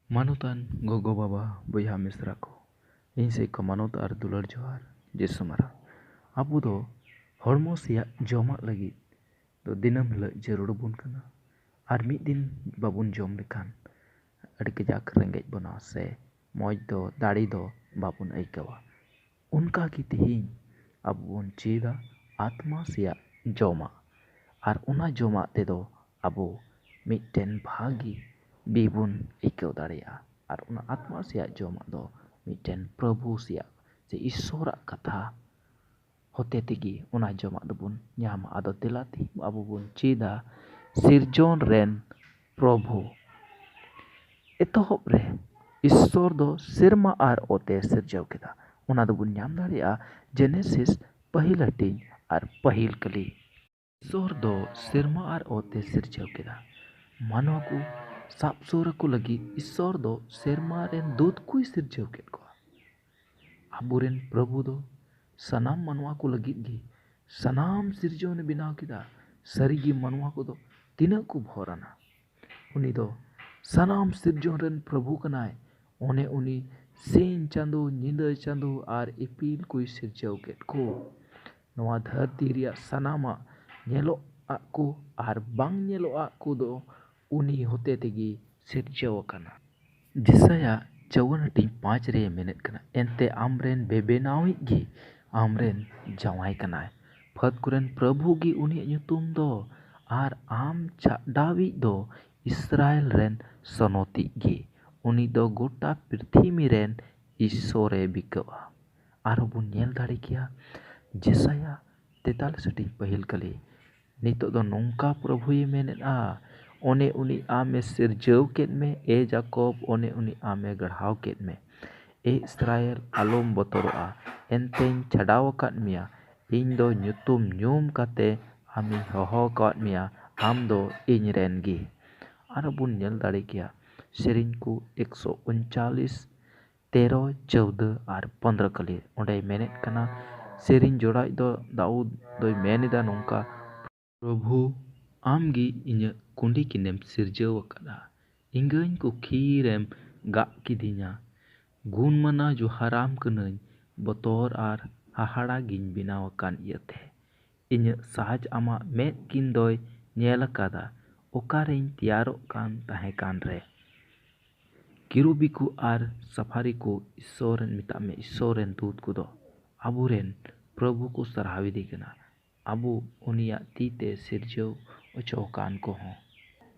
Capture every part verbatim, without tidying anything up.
ᱢᱟᱱᱚᱛᱟᱱ ᱜᱚᱜᱚ ᱵᱟᱵᱟ, ᱵᱚᱭᱦᱟ ᱢᱤᱥᱨᱟ ᱠᱚ, ᱤᱧ ᱥᱮᱫ ᱠᱷᱚᱱ ᱢᱟᱱᱚᱛ ᱟᱨ ᱫᱩᱞᱟᱹᱲ ᱡᱚᱦᱟᱨ᱾ ᱡᱤᱥᱩ ᱢᱟᱨᱟᱝ᱾ ᱟᱵᱚ ᱫᱚ ᱦᱚᱲᱢᱚ ᱥᱮᱭᱟᱜ ᱡᱚᱢᱟᱜ ᱞᱟᱹᱜᱤᱫ ᱫᱚ ᱫᱤᱱᱟᱹᱢ ᱦᱤᱞᱳᱜ ᱡᱟᱹᱨᱩᱲ ᱟᱵᱚᱱ ᱠᱟᱱᱟ᱾ ᱟᱨ ᱢᱤᱫ ᱫᱤᱱ ᱵᱟᱵᱚᱱ ᱡᱚᱢ ᱞᱮᱠᱷᱟᱱ ᱟᱹᱰᱤ ᱠᱟᱡᱟᱠ ᱨᱮᱸᱜᱮᱡ ᱵᱚᱱᱟ ᱥᱮ ᱢᱚᱡᱽ ᱫᱚ, ᱫᱟᱲᱮ ᱫᱚ ᱵᱟᱵᱚᱱ ᱟᱹᱭᱠᱟᱹᱣᱟ᱾ ᱚᱱᱠᱟ ᱜᱮ ᱛᱮᱦᱮᱧ ᱟᱵᱚ ᱵᱚᱱ ᱪᱮᱫᱟ ᱟᱛᱢᱟ ᱥᱮᱭᱟᱜ ᱡᱚᱢᱟᱜ᱾ ᱟᱨ ᱚᱱᱟ ᱡᱚᱢᱟᱜ ᱛᱮᱫᱚ ᱟᱵᱚ ᱢᱤᱫᱴᱮᱱ ᱵᱷᱟᱹᱜᱤ ᱵᱤ ᱵᱚᱱ ᱟᱹᱭᱠᱟᱹᱣ ᱫᱟᱲᱮᱭᱟᱜᱼᱟ᱾ ᱟᱨ ᱚᱱᱟ ᱟᱛᱢᱟ ᱥᱮᱭᱟᱜ ᱡᱚᱢᱟᱜ ᱫᱚ ᱢᱤᱫᱴᱮᱱ ᱯᱨᱚᱵᱷᱩ ᱥᱮᱭᱟᱜ ᱥᱮ ᱤᱥᱥᱚᱨᱟᱜ ᱠᱟᱛᱷᱟ ᱦᱚᱛᱮ ᱛᱮᱜᱮ ᱚᱱᱟ ᱡᱚᱢᱟᱜ ᱫᱚᱵᱚᱱ ᱧᱟᱢᱟ᱾ ᱟᱫᱚ ᱫᱮᱞᱟ ᱛᱮᱦᱮᱧ ᱟᱵᱚ ᱵᱚᱱ ᱪᱮᱫᱟ ᱥᱤᱨᱡᱚᱱ ᱨᱮᱱ ᱯᱨᱚᱵᱷᱩ᱾ ᱮᱛᱚᱦᱚᱵ ᱨᱮ ᱤᱥᱥᱚᱨ ᱫᱚ ᱥᱮᱨᱢᱟ ᱟᱨ ᱚᱛᱮ ᱥᱤᱨᱡᱟᱹᱣ ᱠᱮᱫᱟ᱾ ᱚᱱᱟ ᱫᱚᱵᱚᱱ ᱧᱟᱢ ᱫᱟᱲᱮᱭᱟᱜᱼᱟ ᱡᱮᱱᱮᱥᱤᱥ ᱯᱟᱹᱦᱤᱞ ᱦᱟᱹᱴᱤᱧ ᱟᱨ ᱯᱟᱹᱦᱤᱞ ᱠᱟᱹᱞᱤ᱾ ᱤᱥᱥᱚᱨ ᱫᱚ ᱥᱮᱨᱢᱟ ᱟᱨ ᱚᱛᱮ ᱥᱤᱨᱡᱟᱹᱣ ᱠᱮᱫᱟ᱾ ᱢᱟᱱᱣᱟ ᱠᱚ ᱥᱟᱵ ᱥᱩᱨ ᱟᱠᱚ ᱞᱟᱹᱜᱤᱫ ᱤᱥᱥᱚᱨ ᱫᱚ ᱥᱮᱨᱢᱟ ᱨᱮᱱ ᱫᱩᱛ ᱠᱚᱭ ᱥᱤᱨᱡᱟᱹᱣ ᱠᱮᱫ ᱠᱚᱣᱟ᱾ ᱟᱵᱚᱨᱮᱱ ᱯᱨᱚᱵᱷᱩ ᱫᱚ ᱥᱟᱱᱟᱢ ᱢᱟᱱᱣᱟ ᱠᱚ ᱞᱟᱹᱜᱤᱫ ᱜᱮ ᱥᱟᱱᱟᱢ ᱥᱤᱨᱡᱚᱱᱮ ᱵᱮᱱᱟᱣ ᱠᱮᱫᱟ᱾ ᱥᱟᱹᱨᱤᱜᱮ ᱢᱟᱱᱣᱟ ᱠᱚᱫᱚ ᱛᱤᱱᱟᱹᱜ ᱠᱚ ᱵᱷᱚᱨᱟᱱᱟ᱾ ᱩᱱᱤ ᱫᱚ ᱥᱟᱱᱟᱢ ᱥᱤᱨᱡᱚᱱ ᱨᱮᱱ ᱯᱨᱚᱵᱷᱩ ᱠᱟᱱᱟᱭ᱾ ᱚᱱᱮ ᱩᱱᱤ ᱥᱤᱧ ᱪᱟᱸᱫᱚ, ᱧᱤᱫᱟᱹ ᱪᱟᱸᱫᱚ ᱟᱨ ᱤᱯᱤᱞ ᱠᱚᱭ ᱥᱤᱨᱡᱟᱹᱣ ᱠᱮᱫ ᱠᱚ᱾ ᱱᱚᱣᱟ ᱫᱷᱟᱹᱨᱛᱤ ᱨᱮᱭᱟᱜ ᱥᱟᱱᱟᱢᱟᱜ ᱧᱮᱞᱚᱜ ᱟᱜ ᱠᱚ ᱟᱨ ᱵᱟᱝ ᱧᱮᱞᱚᱜ ᱟᱜ ᱠᱚᱫᱚ ᱩᱱᱤ ᱦᱚᱛᱮ ᱛᱮᱜᱮ ᱥᱤᱨᱡᱟᱹᱣ ᱟᱠᱟᱱᱟ᱾ ᱡᱮᱥᱟᱭᱟ ᱪᱟᱣᱟᱱ ᱦᱟᱹᱴᱤᱧ ᱯᱟᱸᱪ ᱨᱮ ᱢᱮᱱᱮᱫ ᱠᱟᱱᱟ, ᱮᱱᱛᱮ ᱟᱢᱨᱮᱱ ᱵᱮᱵᱮᱱᱟᱣᱤᱡ ᱜᱮ ᱟᱢᱨᱮᱱ ᱡᱟᱶᱟᱭ ᱠᱟᱱᱟᱭ᱾ ᱯᱷᱟᱹᱫ ᱠᱚᱨᱮᱱ ᱯᱨᱚᱵᱷᱩ ᱜᱮ ᱩᱱᱤᱭᱟᱜ ᱧᱩᱛᱩᱢ ᱫᱚ, ᱟᱨ ᱟᱢ ᱪᱷᱟᱰᱟᱣᱤᱡ ᱫᱚ ᱤᱥᱨᱟᱭᱮᱞ ᱨᱮᱱ ᱥᱚᱱᱚᱛᱤᱡ ᱜᱮ᱾ ᱩᱱᱤ ᱫᱚ ᱜᱚᱴᱟ ᱯᱨᱤᱛᱷᱤᱢᱤ ᱨᱮᱱ ᱤᱥᱥᱚᱨᱮ ᱵᱤᱠᱟᱹᱜᱼᱟ᱾ ᱟᱨᱦᱚᱸ ᱵᱚᱱ ᱧᱮᱞ ᱫᱟᱲᱮ ᱠᱮᱭᱟ ᱡᱮᱥᱟᱭᱟ ᱛᱮᱛᱟᱞᱤᱥ ᱦᱟᱹᱴᱤᱧ ᱯᱟᱹᱦᱤᱞ ᱠᱟᱹᱞᱤ᱾ ᱱᱤᱛᱚᱜ ᱫᱚ ᱱᱚᱝᱠᱟ ᱯᱨᱚᱵᱷᱩᱭ ᱢᱮᱱᱮᱫᱼᱟ, ᱚᱱᱮ ᱩᱱᱤ ᱟᱢᱮ ᱥᱤᱨᱡᱟᱹᱣ ᱠᱮᱫ ᱢᱮ, ᱮ ᱡᱟᱠᱚᱵ, ᱚᱱᱮ ᱩᱱᱤ ᱟᱢᱮ ᱜᱟᱲᱦᱟᱣ ᱠᱮᱫ ᱢᱮ᱾ ᱮ ᱤᱥᱨᱟᱭᱮᱞ, ᱟᱞᱚᱢ ᱵᱚᱛᱚᱨᱚᱜᱼᱟ, ᱮᱱᱛᱮᱧ ᱪᱷᱟᱰᱟᱣ ᱟᱠᱟᱫ ᱢᱮᱭᱟ᱾ ᱤᱧ ᱫᱚ ᱧᱩᱛᱩᱢ ᱧᱩᱢ ᱠᱟᱛᱮ ᱟᱢᱤᱧ ᱦᱚᱦᱚ ᱟᱠᱟᱫ ᱢᱮᱭᱟ, ᱟᱢ ᱫᱚ ᱤᱧ ᱨᱮᱱ ᱜᱮ᱾ ᱟᱨᱦᱚᱸ ᱵᱚᱱ ᱧᱮᱞ ᱫᱟᱲᱮ ᱠᱮᱭᱟ ᱥᱮᱨᱮᱧ ᱠᱚ ᱮᱠᱥᱚ ᱩᱱᱪᱟᱞᱤᱥ, ᱛᱮᱨᱚ, ᱪᱳᱣᱫᱟᱹ ᱟᱨ ᱯᱚᱱᱫᱽᱨᱚ ᱠᱟᱹᱞᱤ᱾ ᱚᱸᱰᱮᱭ ᱢᱮᱱᱮᱫ ᱠᱟᱱᱟ, ᱥᱮᱨᱮᱧ ᱡᱚᱲᱟᱣᱤᱡ ᱫᱚ ᱫᱟᱣᱩᱫ ᱫᱚᱭ ᱢᱮᱱ ᱮᱫᱟ ᱱᱚᱝᱠᱟ, ᱯᱨᱚᱵᱷᱩ, ᱟᱢ ᱜᱮ ᱤᱧᱟᱹᱜ ᱠᱩᱸᱰᱤ ᱠᱤᱱᱮᱢ ᱥᱤᱨᱡᱟᱹᱣ ᱟᱠᱟᱫᱼᱟ᱾ ᱤᱧᱜᱟᱹᱧ ᱠᱩᱠᱷᱤ ᱨᱮᱢ ᱜᱟᱜ ᱠᱤᱫᱤᱧᱟ᱾ ᱜᱩᱱ ᱢᱟᱱᱟᱣ ᱡᱚᱦᱟᱨᱟᱢ ᱠᱟᱹᱱᱟᱹᱧ, ᱵᱚᱛᱚᱨ ᱟᱨ ᱦᱟᱦᱟᱲᱟ ᱜᱤᱧ ᱵᱮᱱᱟᱣ ᱟᱠᱟᱱ ᱤᱭᱟᱹᱛᱮ᱾ ᱤᱧᱟᱹᱜ ᱥᱟᱡᱽ ᱟᱢᱟᱜ ᱢᱮᱫ ᱠᱤᱱ ᱫᱚᱭ ᱧᱮᱞ ᱟᱠᱟᱫᱟ, ᱚᱠᱟᱨᱮᱧ ᱛᱮᱭᱟᱨᱚᱜ ᱠᱟᱱ ᱛᱟᱦᱮᱸ ᱠᱟᱱ ᱨᱮ᱾ ᱠᱤᱨᱩᱵᱤ ᱠᱚ ᱟᱨ ᱥᱟᱯᱷᱟᱨᱤ ᱠᱚ ᱤᱥᱥᱚᱨ ᱨᱮᱱ, ᱢᱮᱛᱟᱜ ᱢᱮ, ᱤᱥᱥᱚᱨ ᱨᱮᱱ ᱫᱩᱛ ᱠᱚᱫᱚ ᱟᱵᱚᱨᱮᱱ ᱯᱨᱚᱵᱷᱩ ᱠᱚ ᱥᱟᱨᱦᱟᱣ ᱮᱫᱮ ᱠᱟᱱᱟ, ᱟᱵᱚ ᱩᱱᱤᱭᱟᱜ ᱛᱤ ᱛᱮ ᱥᱤᱨᱡᱟᱹᱣ ᱦᱚᱪᱚ ᱟᱠᱟᱱ ᱠᱚᱦᱚᱸ᱾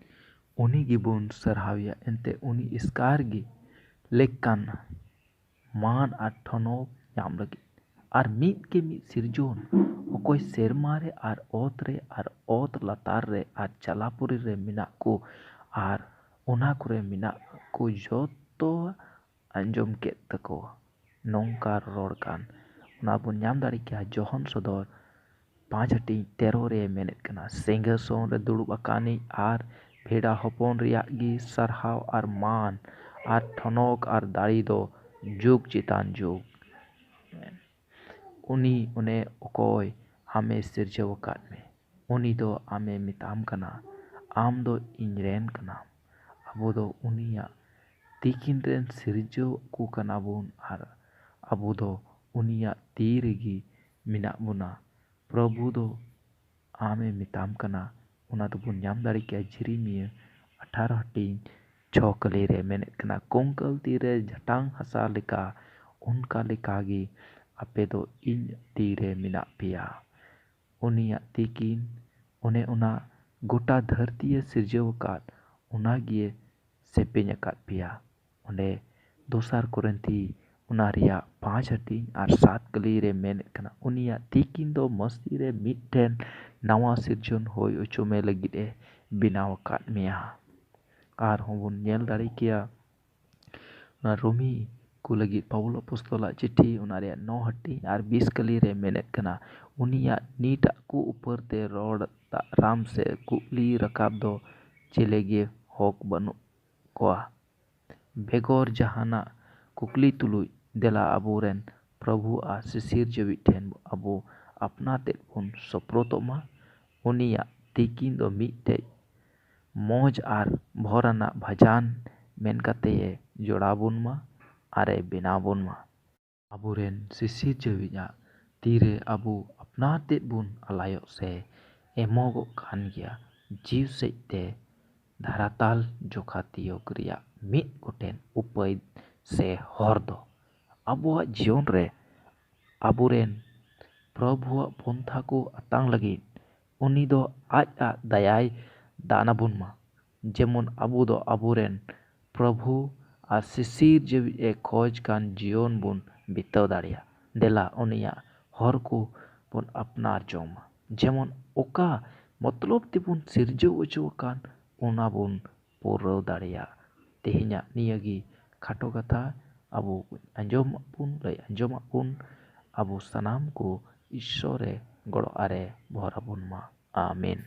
ᱩᱱᱤ ᱜᱮᱵᱚᱱ ᱥᱟᱨᱦᱟᱣᱮᱭᱟ, ᱮᱱᱛᱮ ᱩᱱᱤ ᱮᱥᱠᱟᱨ ᱜᱮ ᱞᱮᱠ ᱠᱟᱱᱟ ᱢᱟᱱ ᱟᱨ ᱴᱷᱚᱱᱚᱠ ᱧᱟᱢ ᱞᱟᱹᱜᱤᱫ᱾ ᱟᱨ ᱢᱤᱫ ᱜᱮ ᱢᱤᱫ ᱥᱤᱨᱡᱚᱱ, ᱚᱠᱚᱭ ᱥᱮᱨᱢᱟ ᱨᱮ ᱟᱨ ᱚᱛ ᱨᱮ ᱟᱨ ᱚᱛ ᱞᱟᱛᱟᱨ ᱨᱮ ᱟᱨ ᱪᱟᱞᱟᱯᱩᱨᱤ ᱨᱮ ᱢᱮᱱᱟᱜ ᱠᱚ ᱟᱨ ᱚᱱᱟ ᱠᱚᱨᱮ ᱢᱮᱱᱟᱜ ᱠᱚ ᱡᱚᱛᱚ ᱟᱸᱡᱚᱢ ᱠᱮᱫ ᱛᱟᱠᱚᱣᱟ᱾ ᱱᱚᱝᱠᱟ ᱨᱚᱲ ᱠᱟᱱ, ᱚᱱᱟ ᱵᱚᱱ ᱧᱟᱢ ᱫᱟᱲᱮ ᱠᱮᱭᱟ ᱡᱚᱦᱚᱱ ᱥᱚᱫᱚᱨ ᱯᱟᱸᱪ ᱦᱟᱹᱴᱤᱧ ᱛᱮᱨᱚ ᱨᱮ ᱢᱮᱱᱮᱫ ᱠᱟᱱᱟ, ᱥᱤᱝᱦᱟᱥᱚᱱ ᱨᱮ ᱫᱩᱲᱩᱵ ᱟᱠᱟᱱᱤᱡ ᱟᱨ ᱵᱷᱮᱰᱟ ᱦᱚᱯᱚᱱ ᱨᱮᱭᱟᱜ ᱜᱮ ᱥᱟᱨᱦᱟᱣ ᱟᱨ ᱢᱟᱱ ᱟᱨ ᱴᱷᱚᱱᱚᱠ ᱟᱨ ᱫᱟᱲᱮ ᱫᱚ ᱡᱩᱜᱽ ᱪᱮᱛᱟᱱ ᱡᱩᱜᱽ᱾ ᱩᱱᱤ ᱚᱱᱮ ᱚᱠᱚᱭ ᱟᱢᱮ ᱥᱤᱨᱡᱟᱹᱣ ᱟᱠᱟᱫ ᱢᱮ, ᱩᱱᱤ ᱫᱚ ᱟᱢᱮ ᱢᱮᱛᱟᱢ ᱠᱟᱱᱟ, ᱟᱢ ᱫᱚ ᱤᱧ ᱨᱮᱱ ᱠᱟᱱᱟᱢ᱾ ᱟᱵᱚ ᱫᱚ ᱩᱱᱤᱭᱟᱜ ᱛᱤᱠᱤᱱ ᱨᱮᱱ ᱥᱤᱨᱡᱟᱹᱣ ᱠᱚ ᱠᱟᱱᱟ ᱵᱚᱱ ᱟᱨ ᱟᱵᱚ ᱫᱚ ᱩᱱᱤᱭᱟᱜ ᱛᱤ ᱨᱮᱜᱮ ᱢᱮᱱᱟᱜ ᱵᱚᱱᱟ᱾ ᱯᱨᱚᱵᱷᱩ ᱫᱚ ᱟᱢᱮ ᱢᱮᱛᱟᱢ ᱠᱟᱱᱟ, ᱚᱱᱟ ᱫᱚᱵᱚᱱ ᱧᱟᱢ ᱫᱟᱲᱮ ᱠᱮᱭᱟ ᱡᱤᱨᱤᱢᱤᱭᱟᱹ ᱟᱴᱷᱟᱨᱚ ᱦᱟᱹᱴᱤᱧ ᱪᱷᱚ ᱠᱟᱹᱞᱤ ᱨᱮ ᱢᱮᱱᱮᱫ ᱠᱟᱱᱟ, ᱠᱚᱝᱠᱟᱞ ᱛᱤ ᱨᱮ ᱡᱟᱴᱟᱝ ᱦᱟᱥᱟ ᱞᱮᱠᱟ, ᱚᱱᱠᱟ ᱞᱮᱠᱟ ᱜᱮ ᱟᱯᱮ ᱫᱚ ᱤᱧ ᱛᱤ ᱨᱮ ᱢᱮᱱᱟᱜ ᱯᱮᱭᱟ᱾ ᱩᱱᱤᱭᱟᱜ ᱛᱤᱠᱤᱱ, ᱚᱱᱮ ᱚᱱᱟ ᱜᱚᱴᱟ ᱫᱷᱟᱹᱨᱛᱤᱭᱮ ᱥᱤᱨᱡᱟᱹᱣ ᱟᱠᱟᱫ, ᱚᱱᱟ ᱜᱮ ᱥᱮᱯᱮᱧ ᱟᱠᱟᱫ ᱯᱮᱭᱟ᱾ ᱚᱸᱰᱮ ᱫᱚᱥᱟᱨ ᱠᱚᱨᱤᱱᱛᱷᱤ ᱚᱱᱟ ᱨᱮᱭᱟᱜ ᱯᱟᱸᱪ ᱦᱟᱹᱴᱤᱧ ᱟᱨ ᱥᱟᱛ ᱠᱟᱹᱞᱤ ᱨᱮ ᱢᱮᱱᱮᱫ ᱠᱟᱱᱟ, ᱩᱱᱤᱭᱟᱜ ᱛᱤᱠᱤᱱ ᱫᱚ ᱢᱟᱹᱥᱤ ᱨᱮ ᱢᱤᱫᱴᱮᱱ ᱱᱟᱣᱟ ᱥᱤᱨᱡᱚᱱ ᱦᱩᱭ ᱦᱚᱪᱚ ᱢᱮ ᱞᱟᱹᱜᱤᱫ ᱮ ᱵᱮᱱᱟᱣ ᱟᱠᱟᱫ ᱢᱮᱭᱟ᱾ ᱟᱨᱦᱚᱸ ᱵᱚᱱ ᱧᱮᱞ ᱫᱟᱲᱮ ᱠᱮᱭᱟ, ᱚᱱᱟ ᱨᱳᱢᱤ ᱠᱚ ᱞᱟᱹᱜᱤᱫ ᱯᱟᱣᱩᱞ ᱟᱯᱚᱥᱛᱚᱞᱟᱜ ᱪᱤᱴᱷᱤ, ᱚᱱᱟ ᱨᱮᱭᱟᱜ ᱱᱚ ᱦᱟᱹᱴᱤᱧ ᱟᱨ ᱵᱤᱥ ᱠᱟᱹᱞᱤ ᱨᱮ ᱢᱮᱱᱮᱫ ᱠᱟᱱᱟ, ᱩᱱᱤᱭᱟᱜ ᱱᱤᱛᱟᱜ ᱠᱚ ᱩᱯᱟᱹᱨ ᱛᱮ ᱨᱚᱲ ᱫᱟᱜ ᱨᱟᱢ ᱥᱮ ᱠᱩᱠᱞᱤ ᱨᱟᱠᱟᱵ ᱫᱚ ᱪᱮᱞᱮ ᱜᱮ ᱦᱚᱠ ᱵᱟᱹᱱᱩᱜ ᱠᱚᱣᱟ᱾ ᱵᱮᱜᱚᱨ ᱡᱟᱦᱟᱱᱟᱜ ᱠᱩᱠᱞᱤ ᱛᱩᱞᱩᱡ, ᱫᱮᱞᱟ ᱟᱵᱚᱨᱮᱱ ᱯᱨᱚᱵᱷᱩ ᱟᱨ ᱥᱤᱥᱤᱨ ᱡᱟᱹᱣᱤᱡ ᱴᱷᱮᱱ ᱟᱵᱚ ᱟᱯᱱᱟ ᱛᱮᱫ ᱵᱚᱱ ᱥᱚᱯᱨᱚᱛᱚᱜ ᱢᱟ᱾ ᱩᱱᱤᱭᱟᱜ ᱛᱤᱠᱤᱱ ᱫᱚ ᱢᱤᱫᱴᱮᱡ ᱢᱚᱡᱽ ᱟᱨ ᱵᱷᱚᱨ ᱟᱱᱟᱜ ᱵᱷᱟᱡᱟᱱ ᱢᱮᱱ ᱠᱟᱛᱮ ᱮ ᱡᱚᱲᱟᱣ ᱵᱚᱱ ᱢᱟ ᱟᱨ ᱮ ᱵᱮᱱᱟᱣ ᱵᱚᱱ ᱢᱟ᱾ ᱟᱵᱚᱨᱮᱱ ᱥᱤᱥᱤᱨ ᱡᱟᱹᱣᱤᱡ ᱟᱜ ᱛᱤᱨᱮ ᱟᱵᱚ ᱟᱯᱱᱟᱨ ᱛᱮᱫ ᱵᱚᱱ ᱟᱞᱟᱭᱚᱜ ᱥᱮ ᱮᱢᱚᱜᱚᱜ ᱠᱟᱱ ᱜᱮᱭᱟ᱾ ᱡᱤᱣ ᱥᱮᱫ ᱛᱮ ᱫᱷᱟᱨᱟᱛᱟᱞ ᱡᱚᱠᱷᱟ ᱛᱤᱭᱳᱜ ᱨᱮᱭᱟᱜ ᱢᱤᱫ ᱜᱚᱴᱮᱱ ᱩᱯᱟᱹᱭ ᱥᱮ ᱦᱚᱨ ᱫᱚ ᱟᱵᱚᱣᱟᱜ ᱡᱤᱭᱚᱱ ᱨᱮ ᱟᱵᱚᱨᱮᱱ ᱯᱨᱚᱵᱷᱩᱣᱟᱜ ᱯᱚᱱᱛᱷᱟ ᱠᱚ ᱟᱛᱟᱝ ᱞᱟᱹᱜᱤᱫ ᱩᱱᱤ ᱫᱚ ᱟᱡ ᱟᱜ ᱫᱟᱭᱟᱭ ᱫᱟᱱ ᱟᱵᱚᱱ ᱢᱟ, ᱡᱮᱢᱚᱱ ᱟᱵᱚ ᱫᱚ ᱟᱵᱚᱨᱮᱱ ᱯᱨᱚᱵᱷᱩ ᱟᱨ ᱥᱤᱥᱤᱨ ᱡᱟᱹᱣᱤᱡ ᱮ ᱠᱷᱚᱡᱽ ᱠᱟᱱ ᱡᱤᱭᱚᱱ ᱵᱚᱱ ᱵᱤᱛᱟᱹᱣ ᱫᱟᱲᱮᱭᱟᱜ᱾ ᱫᱮᱞᱟ ᱩᱱᱤᱭᱟᱜ ᱦᱚᱨ ᱠᱚ ᱵᱚᱱ ᱟᱯᱱᱟᱨ ᱡᱚᱝ ᱢᱟ, ᱡᱮᱢᱚᱱ ᱚᱠᱟ ᱢᱚᱛᱞᱚᱵ ᱛᱮᱵᱚᱱ ᱥᱤᱨᱡᱟᱹᱣ ᱦᱚᱪᱚ ᱟᱠᱟᱱ ᱚᱱᱟ ᱵᱚᱱ ᱯᱩᱨᱟᱹᱣ ᱫᱟᱲᱮᱭᱟᱜ᱾ ᱛᱮᱦᱮᱧᱟᱜ ᱱᱤᱭᱟᱹ ᱜᱮ ᱠᱷᱟᱴᱚ ᱠᱟᱛᱷᱟ᱾ ᱟᱵᱚ ᱟᱸᱡᱚᱢᱟᱜ ᱵᱚᱱ, ᱞᱟᱹᱭ ᱟᱸᱡᱚᱢᱟᱜ ᱵᱚᱱ᱾ ᱟᱵᱚ ᱥᱟᱱᱟᱢ ᱠᱚ ᱤᱥᱥᱚᱨ ᱨᱮ ᱜᱚᱲᱚ ᱟᱨᱮ ᱵᱷᱚᱨ ᱟᱵᱚᱱ ᱢᱟ᱾ ᱟᱢᱮᱱ᱾